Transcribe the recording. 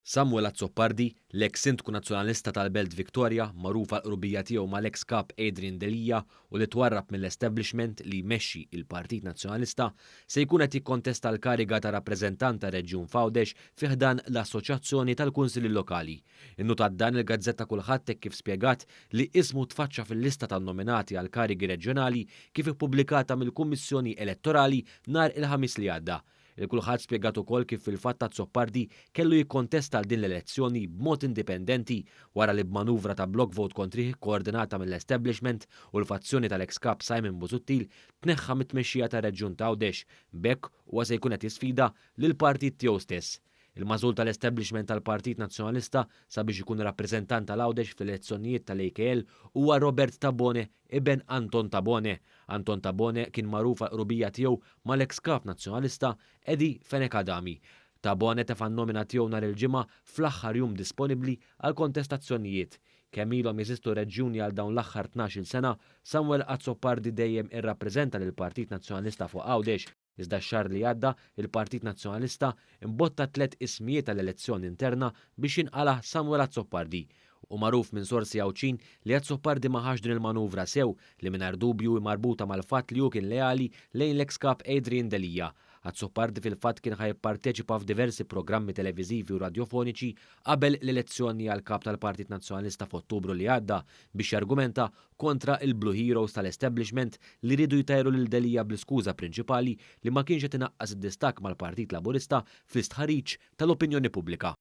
Samuel Azzopardi, l-eks Sindku Nazzjonalista tal-Belt Victoria, magħruf għall-qrubija tiegħu mal-eks Kap Adrian Delia u li twarrab mill-establishment li jmexxi il-Partit Nazzjonalista, se jkun qed jikkontesta l-kariga ta' rappreżentant tar-Reġjun f'Għawdex fi ħdan l-Assoċjazzjoni tal-Kunsilli Lokali. Innutat dan il-gazzetta Kullħadd hekk kif spjegat li ismu tfaċċa fil-lista tan-nominati għall-karigi reġjonali kif ippubblikata mill-Kummissjoni Elettorali nhar il-Ħamis li għadda. Il-Kullħadd spjegat ukoll kif fil-fatt Azzopardi kellu jikkontesta għal din l-elezzjoni b'mod indipendenti wara li b'manuvra ta' block vote kontrih ikkoordinata mill-establishment u l-fazzjoni tal-eks Kap Simon Busuttil tneħħa mit-tmexxija tar-Reġjun t'Għawdex. B'hekk huwa se jkun qed jisfida lill-partit tiegħu stess. Il-magħżul tal-establishment tal-Partit Nazzjonalista sabiex ikun rappreżentant tal-Għawdex fl-elezzjonijiet tal-AKL huwa Robert Tabone, iben Anton Tabone. Anton Tabone kien magħruf għall-qrubija tiegħu mal-eks Kap Nazzjonalista Eddie Fenech Adami. Tabone tefa' n-nomina tiegħu nhar il-Ġimgħa fl-aħħar jum disponibbli għall-kontestazzjonijiet. Kemm ilhom jeżistu reġjuni għal dawn l-aħħar 12-il sena, Samuel Azzopardi dejjem irrappreżenta lill-Partit Nazzjonalista fuq Għawdex. Iżda x-xahar li għadda, il-Partit Nazzjonalista imbotta tliet ismijiet għall-elezzjoni interna biex jinqala' Samuel Azzopardi. Hu magħruf minn sorsi Għawdxin li Azzopardi ma ħax din il-manuvra sew li mingħajr dubju hi marbuta mal-fatt li hu kien leali lejn l-eks Kap Adrian Delia. Azzopardi fil-fatt kien ħa jipparteċipa f'diversi programmi televiżivi u radjofoniċi qabel l-elezzjoni għal Kap tal-Partit Nazzjonalista f'Ottubru li għadda biex jargumenta kontra il-Blue Heroes tal-establishment li riedu jtajru lil Delia bl-iskuża prinċipali li ma kienx qed inaqqas id-distakk mal-Partit Laburista fl-istħarriġ tal-opinjoni pubblika.